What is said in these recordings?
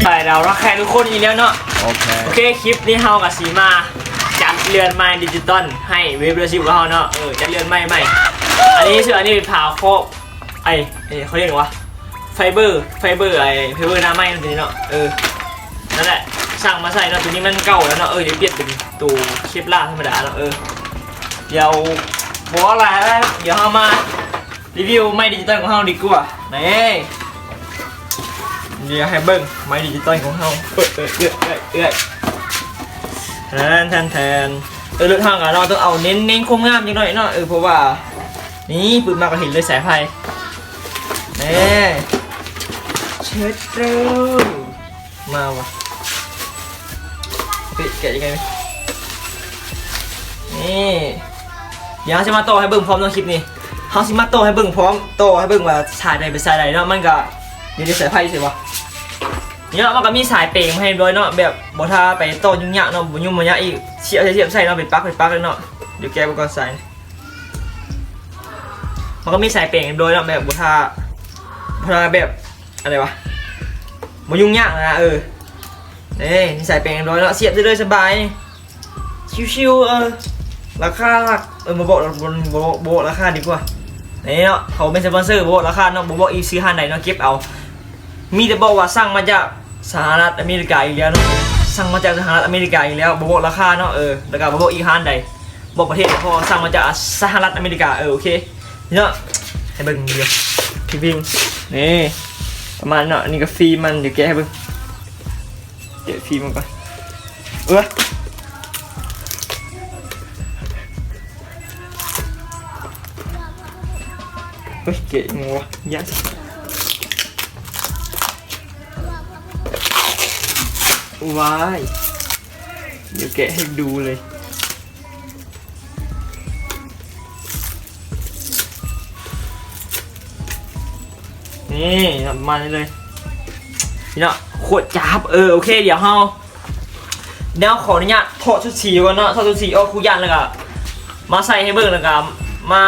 ໄປແລ້ວ ຮັກແຂກທຸກຄົນອີກແລ້ວເນາະ. ໂອເຄ ໂອເຄ ຄລິບນີ້ເຮົາກໍຊິມາຈັດເລື່ອນໄມ້ດິຈິຕອນໃຫ້ເວັບເລີຊິບຂອງເຮົາເນາະ. ເອີ ຈັດເລື່ອນໄມ້ໃໝ່. ອັນນີ້ເຊິ່ງອັນນີ້ເປັນຜ້າຄອບ ໄອ້ ເອີ ເຂົາຮຽກຫຍັງວະ ໄຟເບີ ໄຟເບີ ໄອ້ ໄຟເບີໜ້າໄມ້ນັ້ນເນາະ. ເອີ ນັ້ນແຫຼະ ສັ່ງມາໃສ່ເນາະ. ໂຕນີ້ມັນເກົ່າແລ້ວເນາະ. ເອີ ດຽວປ່ຽນເປັນໂຕເຄບລາທຳມະດາເນາະ. ເອີ ດຽວບໍ່ເວົ້າຫຼາຍແລ້ວ ດຽວເຮົາມາຣີວິວໄມ້ດິຈິຕອນຂອງເຮົາດີກວ່າ. ນີ້ ດຽວໃຫ້ເບິ່ງໄມ້ດິຈິຕອນຂອງເຮົາ. ເອີ ເອີ ເອີ ເອີ ແທນ ແທນ ແທນ. ເອີ ລົດເຮົາກໍເນາະ ຕ້ອງເອົາເນັ້ນ ເນັ້ນຄວາມງາມຈັກໜ້ອຍເນາະ. ເອີ ເພາະວ່າ ນີ້ ປຶບມາກໍເຫັນເລີຍສາຍໄຟ. ແນ່ ເຊັດໂຕ ມາວ່ະ. ເຮີ້ຍ ແກະຍັງໄງນີ້? ນີ້ ດຽວເຮົາຊິມາຕໍ່ໃຫ້ເບິ່ງພ້ອມເນາະ ຄລິບນີ້. ເຮົາຊິມາຕໍ່ໃຫ້ເບິ່ງພ້ອມ ຕໍ່ໃຫ້ເບິ່ງວ່າສາຍໃດເປັນສາຍໃດເນາະ. ມັນກໍຢູ່ໃນສາຍໄຟ ຊິວ່າ ນີ້ເນາະ ມັນກໍມີສາຍແປງມາໃຫ້ຮຽບຮ້ອຍເນາະ ແບບບໍ່ຖ້າໄປຕໍ່ຫຍຸ້ງຍາກເນາະ ບໍ່ຫຍຸ້ງບໍ່ຍາກອີກ. ສຽບໃສ່ ສຽບໃສ່ເນາະ ເປັນປັກ ເປັນປັກເລີຍເນາະ. ດຽວແກະເບິ່ງກ່ອນສາຍ ມັນກໍມີສາຍແປງຮຽບຮ້ອຍເນາະ ແບບບໍ່ຖ້າ ບໍ່ຖ້າແບບ ອັນໃດວະ ບໍ່ຫຍຸ້ງຍາກນະ. ເອີ ນີ້ ມີສາຍແປງຮຽບຮ້ອຍເນາະ ສຽບໄດ້ເລີຍສະບາຍ ຊິວໆ. ເອີ ລາຄາຫຼັກ ເອີ ບໍ່ບອກ ບໍ່ ບໍ່ ບໍ່ບອກລາຄາດີກວ່າ. ນີ້ເນາະ ເຂົາເປັນສະປອນເຊີ ບໍ່ບອກລາຄາເນາະ ບໍ່ບອກອີກຊື່ຮ້ານໃດເນາະ ເກັບເອົາ. ມີແຕ່ບອກວ່າສັ່ງມາຈາກສະຫະລັດອາເມລິກາອີກແລ້ວເນາະ ສັ່ງມາຈາກສະຫະລັດອາເມລິກາອີກແລ້ວ ບໍ່ບອກລາຄາເນາະ. ເອີ ແລ້ວກໍບໍ່ບອກອີກຮ້ານໃດ ບອກປະເທດ ເພາະວ່າສັ່ງມາຈາກສະຫະລັດອາເມລິກາ. ເອີ ໂອເຄ ເນາະ ໃຫ້ເບິ່ງວິດີໂອ ພິມ ນີ້ ປະມານເນາະ. ອັນນີ້ກໍຟີມມັນ ດຽວແກະໃຫ້ເບິ່ງ ແກະຟີມມັນກ່ອນ. ເອີ ໂອ້ຍ ແກະຍັງວະ ຍາກ ວ້າຍ ດຽວແກະໃຫ້ດູເລີຍ. ນີ້ເນາະ ປະມານນີ້ເລີຍ ນີ້ເນາະ ໂຄດຈາບ. ເອີ ໂອເຄ ດຽວເຮົາ ດຽວຂໍອະນຸຍາດຖອດຊຸດສີກ່ອນເນາະ ຖອດຊຸດສີອອກຄູ່ຢ່າງ ແລ້ວກໍມາໃສ່ໃຫ້ເບິ່ງ ແລ້ວກໍມາ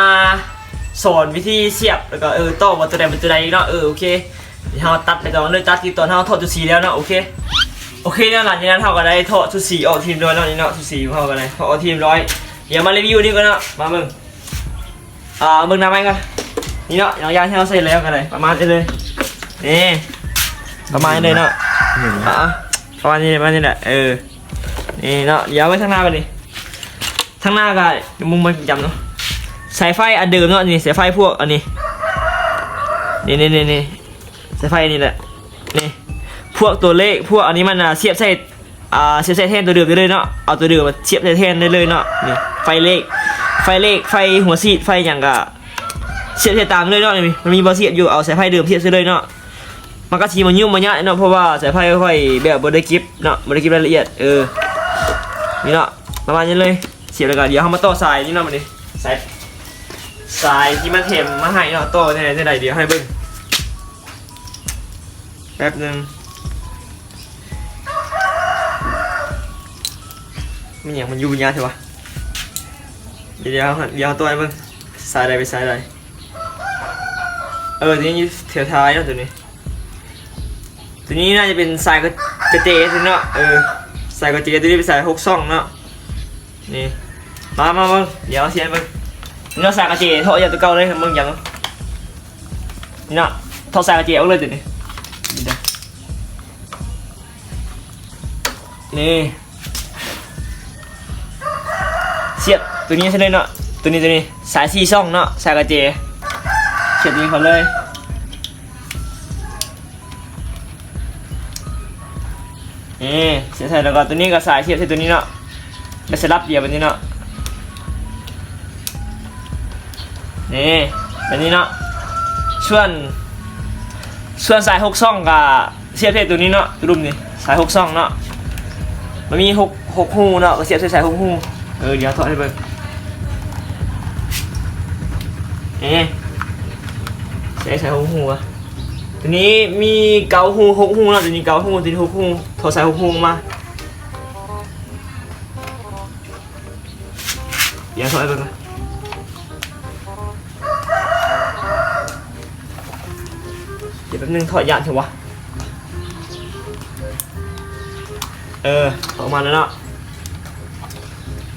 ສອນວິທີສຽບ ແລ້ວກໍ ເອີ ຕໍ່ວ່າຕົວໃດເປັນຕົວໃດເນາະ. ເອີ ໂອເຄ ດຽວເຮົາຕັດໄປຕອນເລີຍ ຕັດທີ່ຕອນເຮົາຖອດຊຸດສີແລ້ວເນາະ. ໂອເຄ ໂອເຄເນາະ ຫຼັງຈາກນັ້ນເຮົາກໍໄດ້ຖອດຊຸດສີອອກທີ່ຮຽບຮ້ອຍແລ້ວນີ້ເນາະ ຊຸດສີຂອງເຮົາກໍໄດ້ຖອດອອກທີ່ຮຽບຮ້ອຍ. ດຽວມາຣີວິວນີ້ກ່ອນເນາະ ມາເບິ່ງ ອ່າ ເບິ່ງໜ້າໄມ້ກ່ອນ. ນີ້ເນາະ ຢ່າງ ຢ່າງທີ່ເຮົາໃສ່ແລ້ວກໍໄດ້ ປະມານນີ້ເລີຍ ນີ້ ປະມານນີ້ເລີຍເນາະ. ອ່າ ປະມານນີ້ ປະມານນີ້ແຫຼະ. ເອີ ນີ້ເນາະ ດຽວເບິ່ງທາງໜ້າບັດນີ້ ທາງໜ້າກໍມຸງມາຈຳເນາະ ສາຍໄຟອັນເດີມເນາະ ນີ້ ສາຍໄຟພວກອັນນີ້ ນີ້ໆ ສາຍໄຟອັນນີ້ແຫຼະ ນີ້ ພວກຕົວເລກ ພວກອັນນີ້ມັນ ອ່າ ສຽບໃສ່ ອ່າ ສຽບໃສ່ແທ່ນຕົວເດີມໄດ້ເລີຍເນາະ ເອົາຕົວເດີມມາສຽບໃສ່ແທ່ນໄດ້ເລີຍເນາະ. ນີ້ ໄຟເລກ ໄຟເລກ ໄຟຫົວສີດ ໄຟຫຍັງກະສຽບໃສ່ຕາມເລີຍເນາະ. ນີ້ ມັນມີບ່ອນສຽບຢູ່ ເອົາສາຍໄຟເດີມສຽບໃສ່ເລີຍເນາະ. ມັນກະຊິບໍ່ຫຍຸ້ງບໍ່ຍາກເນາະ ເພາະວ່າສາຍໄຟຂ້ອຍແບບບໍ່ໄດ້ເກັບເນາະ ບໍ່ໄດ້ເກັບລາຍລະອຽດ. ເອີ ນີ້ເນາະ ປະມານນີ້ເລີຍ ສຽບແລ້ວກະ ດຽວເຮົາມາຕໍ່ສາຍນີ້ເນາະ ບັດນີ້ ສາຍ ສາຍທີ່ມັນແຖມມາໃຫ້ເນາະ ຕໍ່ແນວໃດ ດຽວໃຫ້ເບິ່ງ ແປັບໜຶ່ງ ມັນຫຍັງ ມັນຢູ່ຍາກແທ້ວະ. ດຽວ ດຽວ ດຽວຕໍ່ໃຫ້ເບິ່ງ ສາຍໃດເປັນສາຍໃດ. ເອີ ຕົວນີ້ຢູ່ແຖວທ້າຍເນາະ ຕົວນີ້ ຕົວນີ້ໜ້າຈະເປັນສາຍກະ ກະເຈຕົວນີ້ເນາະ. ເອີ ສາຍກະເຈ ຕົວນີ້ເປັນສາຍຫົກຊ່ອງເນາະ. ນີ້ ມາ ມາເບິ່ງ ດຽວເອົາສຽບໃຫ້ເບິ່ງ. ນີ້ເນາະ ສາຍກະເຈ ເທາະຢ່າງຕົວເກົ່າເລີຍ ເບິ່ງຫຍັງ. ນີ້ເນາະ ເທາະສາຍກະເຈອອກເລີຍຕົວນີ້ ນີ້ ສຽບຕົວນີ້ໃສ່ເລີຍເນາະ. ຕົວນີ້ ຕົວນີ້ ສາຍສີ່ຊ່ອງເນາະ ສາຍກະເຈ ສຽບຕົວນີ້ເຂົ້າເລີຍ. ນີ້ ສຽບໃສ່ ແລ້ວກໍຕົວນີ້ກໍສາຍສຽບໃສ່ຕົວນີ້ເນາະ ແລ້ວສະຫຼັບດຽວແບບນີ້ເນາະ. ນີ້ ແບບນີ້ເນາະ. ສ່ວນ ສ່ວນສາຍຫົກຊ່ອງກໍສຽບໃສ່ຕົວນີ້ເນາະ ຕົວລຸ່ມນີ້ ສາຍຫົກຊ່ອງເນາະ. ມັນມີຫົກ ຫົກຮູເນາະ ກໍສຽບໃສ່ສາຍຫົກຮູ. ເອີ ດຽວຖອດໃຫ້ເບິ່ງ. ເອີ ໃສ່ສາຍຫົກຮູວະ. ນີ້ມີເກົ້າຮູ ຫົກຮູເນາະ ຕົວນີ້ເກົ້າຮູ ຕົວນີ້ຫົກຮູ ຖອດສາຍຫົກຮູມາ. ດຽວຖອດໃຫ້ເບິ່ງກ່ອນ ດຽວແປັບໜຶ່ງ ຖອດຍາກແທ້ວະ. ເອີ ອອກມາແລ້ວເນາະ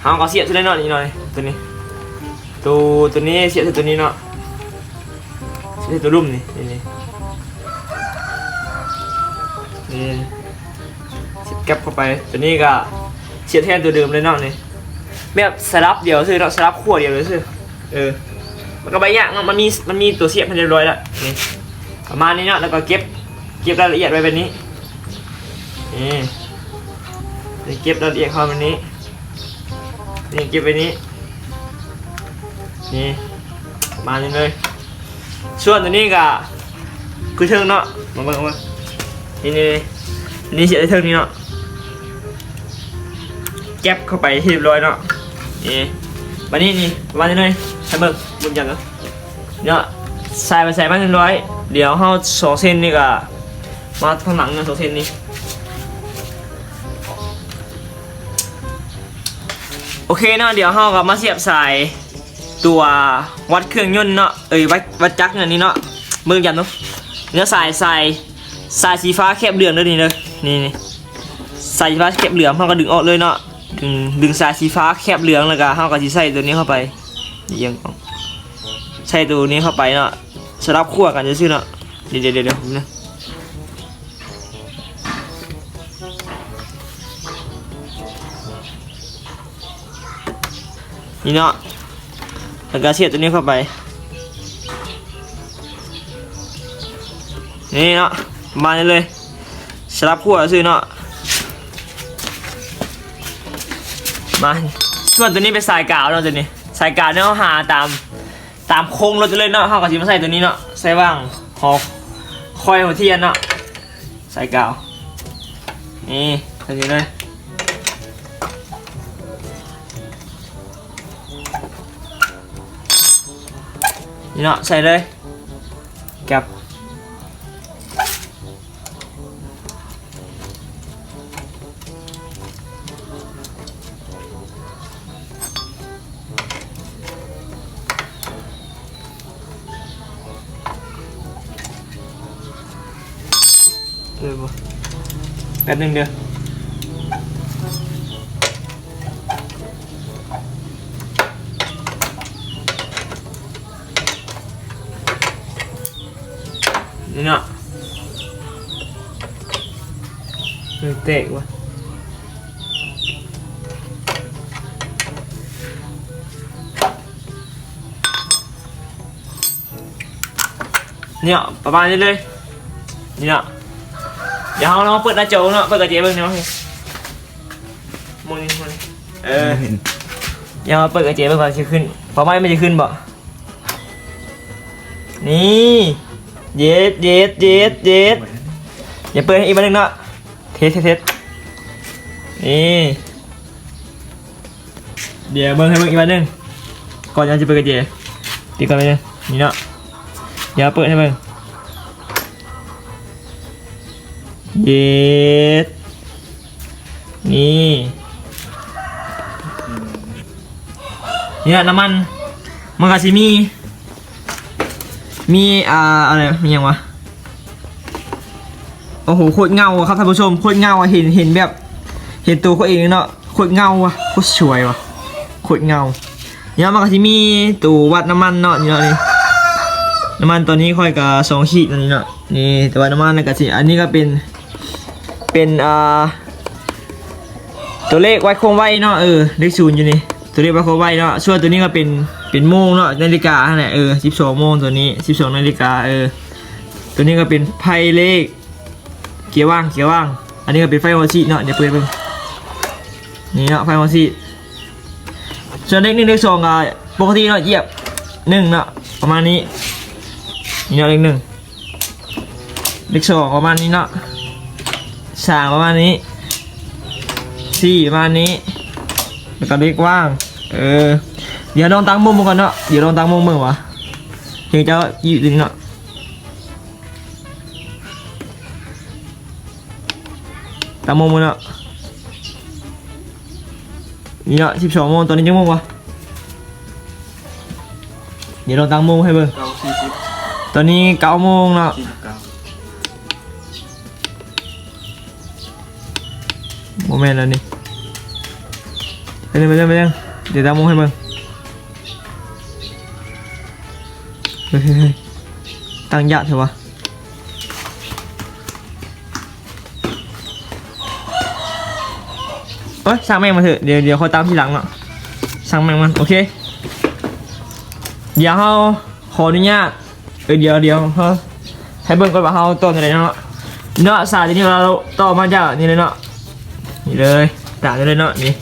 ເຮົາກໍສຽບໃສ່ເລີຍເນາະ ນີ້ເນາະ ຕົວນີ້ ຕົວ ຕົວນີ້ສຽບໃສ່ຕົວນີ້ເນາະ ສຽບໃສ່ຕົວລຸ່ມນີ້ ນີ້ ນີ້ ນີ້ ສຽບແກັບເຂົ້າໄປ ຕົວນີ້ກໍສຽບແທນຕົວເດີມເລີຍເນາະ ນີ້ ແບບສະຫຼັບດຽວຊື່ເນາະ ສະຫຼັບຂົ້ວດຽວຊື່. ເອີ ມັນກໍບໍ່ຍາກເນາະ ມັນມີ ມັນມີຕົວສຽບໃຫ້ຮຽບຮ້ອຍແລ້ວ ນີ້ ປະມານນີ້ເນາະ ແລ້ວກໍເກັບ ເກັບລາຍລະອຽດໄວ້ແບບນີ້ ນີ້ ເກັບລາຍລະອຽດເຂົ້າແບບນີ້ ນີ້ ເກັບໄວ້ນີ້ ນີ້ ປະມານນີ້ເລີຍ. ສ່ວນຕົວນີ້ກໍຄືເທິງເນາະ ມາເບິ່ງ ມາເບິ່ງ ນີ້ ນີ້ ນີ້ ນີ້ສຽບໃສ່ເທິງນີ້ເນາະ ແກັບເຂົ້າໄປຮຽບຮ້ອຍເນາະ ນີ້ ບາດນີ້ນີ້ ປະມານນີ້ເລີຍ ໃຫ້ເບິ່ງ ເບິ່ງຈັກເນາະ ໃສ່ໄປໃສ່ມາຮຽບຮ້ອຍ ດຽວເຮົາສອງເສັ້ນນີ້ກໍມາທາງຫຼັງເນາະ ສອງເສັ້ນນີ້ ໂອເຄເນາະ ດຽວເຮົາກໍມາສຽບສາຍ ຕົວວັດເຄື່ອງຍົນເນາະ ເອີຍ ວັດ ວັດຈັກອັນນີ້ເນາະ ເບິ່ງຈຳເນາະ ເນາະ ສາຍ ສາຍ ສາຍສີຟ້າແຄບເຫຼືອງເດີ ນີ້ເດີ ນີ້ ນີ້ ສາຍສີຟ້າແຄບເຫຼືອງ ເຮົາກໍດຶງອອກເລີຍເນາະ ດຶງ ດຶງສາຍສີຟ້າແຄບເຫຼືອງ ແລ້ວກໍເຮົາກໍຊິໃສ່ຕົວນີ້ເຂົ້າໄປ ອຽງ ໃສ່ຕົວນີ້ເຂົ້າໄປເນາະ ສະຫຼັບຂົ້ວກັນຊື່ໆເນາະ ດຽວ ດຽວ ດຽວ ດຽວ ນີ້ເນາະ ແລ້ວກໍສຽບຕົວນີ້ເຂົ້າໄປ ນີ້ເນາະ ປະມານນີ້ເລີຍ ສະຫຼັບຂົ້ວຊື່ເນາະ ມາ ສ່ວນຕົວນີ້ເປັນສາຍກາວເນາະ ຕົວນີ້ສາຍກາວເນາະ ເຮົາຫາຕາມ ຕາມໂຄງລົດເລີຍເນາະ ເຮົາກໍຊິມາໃສ່ຕົວນີ້ເນາະ ໃສ່ຫວ່າງຫໍ ຄອຍຫົວທຽນເນາະ ສາຍກາວ ນີ້ ໃສ່ນີ້ເລີຍ ນີ້ເນາະ ໃສ່ເລີຍ ແກັບ ເອີ ບໍ່ ແປັບໜຶ່ງເດີ ນີ້ເນາະ ມັນແຕກວ່າ ນີ້ເນາະ ປະມານນີ້ເລີຍ ນີ້ເນາະ ດຽວເຮົາລອງເປີດໜ້າຈໍເນາະ ເປີດກະເຈເບິ່ງເນາະ ໝູນນີ້ ໝູນນີ້ ເອີ ດຽວເຮົາເປີດກະເຈເບິ່ງວ່າຊິຂຶ້ນ ປະມານມັນຊິຂຶ້ນບໍ່? ນີ້ ເຢັດ ເຢັດ ເຢັດ ເຢັດ ດຽວເປີດໃຫ້ອີກບາດໜຶ່ງເນາະ ເທັດ ເທັດ ເທັດ ນີ້ ດຽວເບິ່ງໃຫ້ເບິ່ງອີກບາດໜຶ່ງ ກ່ອນທີ່ເຮົາຈະເປີດກະເຈ ປິດກ່ອນບາດໜຶ່ງ ນີ້ເນາະ ດຽວເປີດໃຫ້ເບິ່ງ ເຢັດ ນີ້ ນີ້ແຫຼະ ນ້ຳມັນ ມັນກະຊິມີ ມີ ອ່າ ອະໄລ ມີຫຍັງວະ ໂອ້ໂຫ ໂຄດເງົາອະຄັບທ່ານຜູ້ຊົມ ໂຄດເງົາອະ ເຫັນ ເຫັນແບບ ເຫັນໂຕເຂົາເອງເນາະ ໂຄດເງົາວະ ໂຄດສວຍວະ ໂຄດເງົາ. ນີ້ເນາະ ມັນກະຊິມີໂຕວັດນ້ຳມັນເນາະ ນີ້ເນາະ ນີ້ ນ້ຳມັນຕອນນີ້ຂ້ອຍກະສອງຂີດ ອັນນີ້ເນາະ ນີ້ ແຕ່ວ່ານ້ຳມັນກະຊິ ອັນນີ້ກະເປັນ ເປັນ ອ່າ ຕົວເລກວັດຄວາມໄວເນາະ ເອີ ເລກສູນຢູ່ນີ້ ຕົວເລກວັດຄວາມໄວເນາະ ສ່ວນຕົວນີ້ກະເປັນ ເປັນໂມງເນາະ ນາລິກາຫັ້ນແຫຼະ ເອີ ສິບສອງໂມງ ຕົວນີ້ ສິບສອງນາລິກາ ເອີ ຕົວນີ້ກະເປັນໄພເລກ ເກຍວ່າງ ເກຍວ່າງ ອັນນີ້ກະເປັນໄຟຫົວສີດເນາະ ດຽວເປີດເບິ່ງ ນີ້ເນາະ ໄຟຫົວສີດ ສ່ວນເລກໜຶ່ງ ເລກສອງກະປົກກະຕິເນາະ ຢຽບໜຶ່ງເນາະ ປະມານນີ້ ນີ້ເນາະ ເລກໜຶ່ງ ເລກສອງປະມານນີ້ເນາະ ສາມປະມານນີ້ ສີ່ປະມານນີ້ ແລ້ວກະເລກວ່າງ ເອີ ດຽວລອງຕັ້ງໂມງເບິ່ງກ່ອນເນາະ ດຽວລອງຕັ້ງໂມງເບິ່ງວ່າ ເຮັດໃຫ້ເຈົ້າຢູ່ຕົວນີ້ເນາະ. ຕັ້ງໂມງເບິ່ງເນາະ. ນີ້ເນາະ ສິບສອງໂມງ. ຕອນນີ້ຈັກໂມງວະ? ດຽວລອງຕັ້ງໂມງໃຫ້ເບິ່ງ. ເກົ້າສີ່ສິບ. ຕອນນີ້ເກົ້າໂມງເນາະ. ສີ່ສິບເກົ້າ. ບໍ່ແມ່ນແລ້ວນີ້. ໄປເບິ່ງ ໄປເບິ່ງ ໄປເບິ່ງ. ດຽວຕັ້ງໂມງໃຫ້ເບິ່ງ. ເຮີ້ຍ ຕັ້ງຍາກແທ້ວະ. ໂອ້ຍ ຊ່າງແມ່ງມັນເຖາະ. ດຽວ ດຽວຄ່ອຍຕາມທີຫຼັງເນາະ. ຊ່າງແມ່ງມັນ. ໂອເຄ ດຽວເຮົາຂໍອະນຸຍາດ ເອີ ດຽວ ດຽວ ເຮົາໃຫ້ເບິ່ງກ່ອນວ່າເຮົາຕໍ່ຈັ່ງໃດເນາະ. ເນາະ ສາຍຕົວນີ້ເຮົາຕໍ່ມາຈາກນີ້ເລີຍເນາະ. ນີ້ເລີຍ ຕາມນີ້ເລີຍເນາະ. ນີ້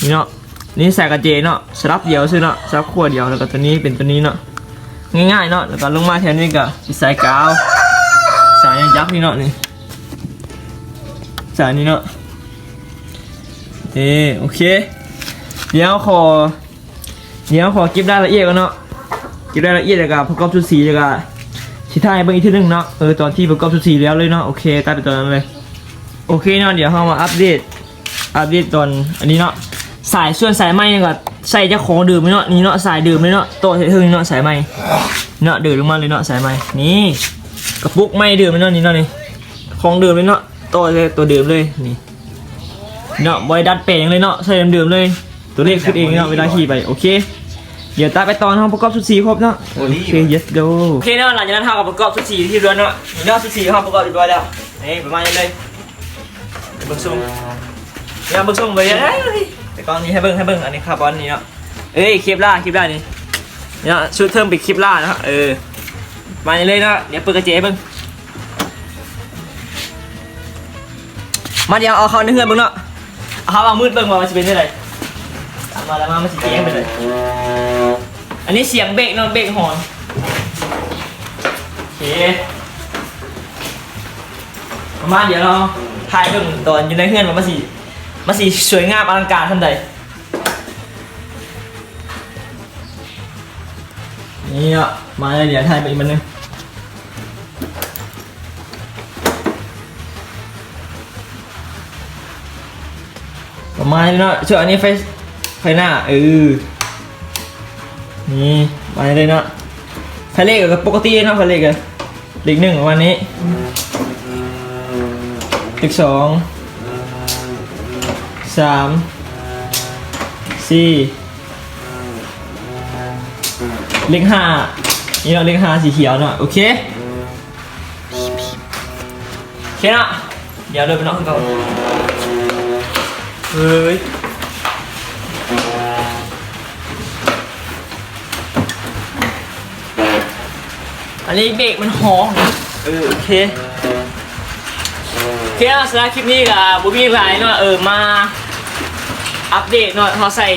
ນີ້ເນາະ ນີ້ສາຍກະເຈເນາະ ສະຫຼັບດຽວຊື່ເນາະ ສະຫຼັບຂົ້ວດຽວ. ແລ້ວກໍຕົວນີ້ເປັນຕົວນີ້ເນາະ ງ່າຍໆເນາະ. ແລ້ວກໍລົງມາແຖວນີ້ກໍເປັນສາຍກາວ ສາຍຍັງຈັກນີ້ເນາະ. ນີ້ ສາຍນີ້ເນາະ. ເອີ ໂອເຄ ດຽວຂໍ ດຽວຂໍເກັບລາຍລະອຽດກ່ອນເນາະ ເກັບລາຍລະອຽດ ແລ້ວກໍປະກອບຊຸດສີ ແລ້ວກໍຊິຖ່າຍໃຫ້ເບິ່ງອີກເທື່ອໜຶ່ງເນາະ. ເອີ ຕອນທີ່ປະກອບຊຸດສີແລ້ວເລີຍເນາະ. ໂອເຄ ຕັດໄປຕອນນັ້ນເລີຍ. ໂອເຄເນາະ ດຽວເຮົາມາອັບເດດ ອັບເດດຕອນອັນນີ້ເນາະ. ສາຍ ສ່ວນສາຍໄມ້ນີ້ກໍໃຊ້ຈາກຂອງເດີມເລີຍເນາະ. ນີ້ເນາະ ສາຍເດີມເລີຍເນາະ ຕໍ່ເທິງນີ້ເນາະ ສາຍໄມ້ເນາະ ເດີນລົງມາເລີຍເນາະ ສາຍໄມ້. ນີ້ກະປຸກໄມ້ເດີມເລີຍເນາະ ນີ້ເນາະ ນີ້ຂອງເດີມເລີຍເນາະ ຕໍ່ແຕ່ຕົວເດີມເລີຍ. ນີ້ເນາະ ບໍ່ໄດ້ດັດແປງຫຍັງເລີຍເນາະ ໃຊ້ເດີມໆເລີຍ. ຕົວເລກຂຶ້ນເອງເນາະ ເວລາຂີ່ໄປ. ໂອເຄ ດຽວຕັດໄປຕອນເຮົາປະກອບຊຸດສີຄົບເນາະ. ໂອເຄ ເຢັດໂດ. ໂອເຄເນາະ ຫຼັງຈາກນັ້ນເຮົາກໍປະກອບຊຸດສີຮຽບຮ້ອຍເນາະ. ນີ້ເນາະ ຊຸດສີເຮົາປະກອບຮຽບຮ້ອຍແລ້ວ. ນີ້ປະມານນີ້ເລີຍ. ເບິ່ງຊົມ ເບິ່ງຊົມ ເບິ່ງ ເອີຍ ແຕ່ກ່ອນນີ້ໃຫ້ເບິ່ງ ໃຫ້ເບິ່ງ ອັນນີ້ຄາບອນນີ້ເນາະ. ເອີຍ ເຄບລາ ເຄບລານີ້ເນາະ ຊຸດເທິງເປັນເຄບລາເນາະ. ເອີ ມານີ້ເລີຍເນາະ ດຽວເປີດກະເຈໃຫ້ເບິ່ງ. ມາ ດຽວເອົາເຂົ້າໃນເຮືອນເບິ່ງເນາະ ເອົາເຂົ້າມາມືດເບິ່ງວ່າມັນຊິເປັນຈັ່ງໃດ. ຕາມມາ ຕາມມາ ມັນຊິແຈ້ງໄປເລີຍ. ອັນນີ້ສຽງເບຣກເນາະ ເບຣກຮອນ. ໂອເຄ ປະມານ ດຽວເຮົາຖ່າຍເບິ່ງຕອນຢູ່ໃນເຮືອນວ່າມັນຊິ ມັນຊິສວຍງາມອະລັງການສ່ຳໃດ. ນີ້ເນາະ ມາແລ້ວ ດຽວຖ່າຍໄປອີກບາດໜຶ່ງ. ປະມານນີ້ເນາະ ສ່ວນອັນນີ້ໄຟ ໄຟໜ້າ ເອີ ນີ້ມາເລີຍເນາະ. ໄຟເລກກໍປົກກະຕິເນາະ ໄຟເລກກໍເລກໜຶ່ງປະມານນີ້ ເລກສອງ ສາມ ສີ່ ເລກຫ້າ ນີ້ເນາະ ເລກຫ້າສີຂຽວເນາະ. ໂອເຄ ໂອເຄເນາະ ດຽວເດີນໄປນອກຄືເກົ່າ. ເຮີ້ຍ ອັນນີ້ເບຣກມັນຮອນ. ເອີ ໂອເຄ ໂອເຄເນາະ ສຳລັບຄລິບນີ້ກໍບໍ່ມີຫຍັງຫຼາຍເນາະ ເອີ ມາອັບເດດເນາະ ເຮົາໃສ່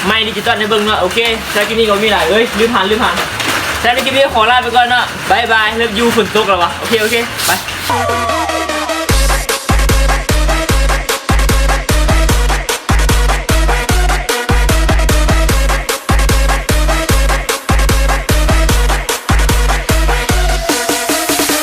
ໄມ້ດິຈິຕອນໃຫ້ເບິ່ງເນາະ. ໂອເຄ ສຳລັບຄລິບນີ້ກໍບໍ່ມີຫຼາຍ ເອີຍ ລືມຫັນ ລືມຫັນ. ສຳລັບຄລິບນີ້ຂໍລາໄປກ່ອນເນາະ ບາຍບາຍ ເລີບຢູ ຝົນຕົກແລ້ວວະ. ໂອເຄ ໂອເຄ ໄປ.